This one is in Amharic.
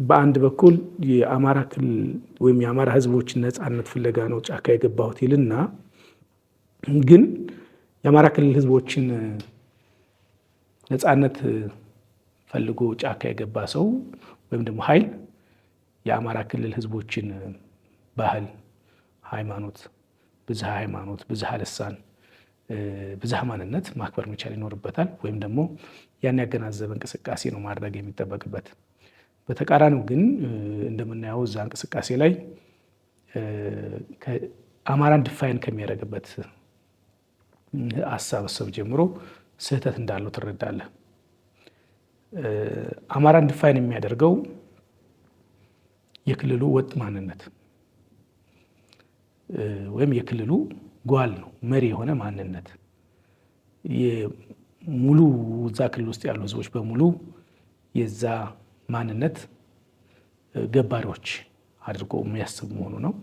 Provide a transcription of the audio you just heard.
በአንድ በኩል የአማራ ክልል ወይም የአማራ ህዝቦችን ነፃነት ፍለጋ ነው ጫካ የገባሁት ይልና ግን የአማራ ክልል ህዝቦችን ነፃነት ፈልጎ ጫካ የገባ ሰው ወይም ደግሞ ኃይል የአማራ ክልል ህዝቦችን ባህል፣ ሃይማኖት፣ ብዝሃ ሃይማኖት፣ ብዝሃ ልሳን፣ ብዝሃ ማንነት ማክበር መቻል ይኖርበታል። ወይም ደግሞ ያን ያገናዘበ እንቅስቃሴ ነው ማድረግ የሚጠበቅበት። በተቃራኒው ግን እንደምናየው እዛ እንቅስቃሴ ላይ አማራን define ከሚያደርግበት አሳበሰብ ጀምሮ ስህተት እንዳለው ትረዳለህ። አማራን define የሚያደርገው የክልሉ ወጥ ማንነት ወይም የክልሉ ጓል ነው፣ መሪ የሆነ ማንነት ሙሉ እዛ ክልል ውስጥ ያሉ ህዝቦች በሙሉ የዛ ማንነት ገባሪዎች አድርጎ የሚያስብ መሆኑ ነው።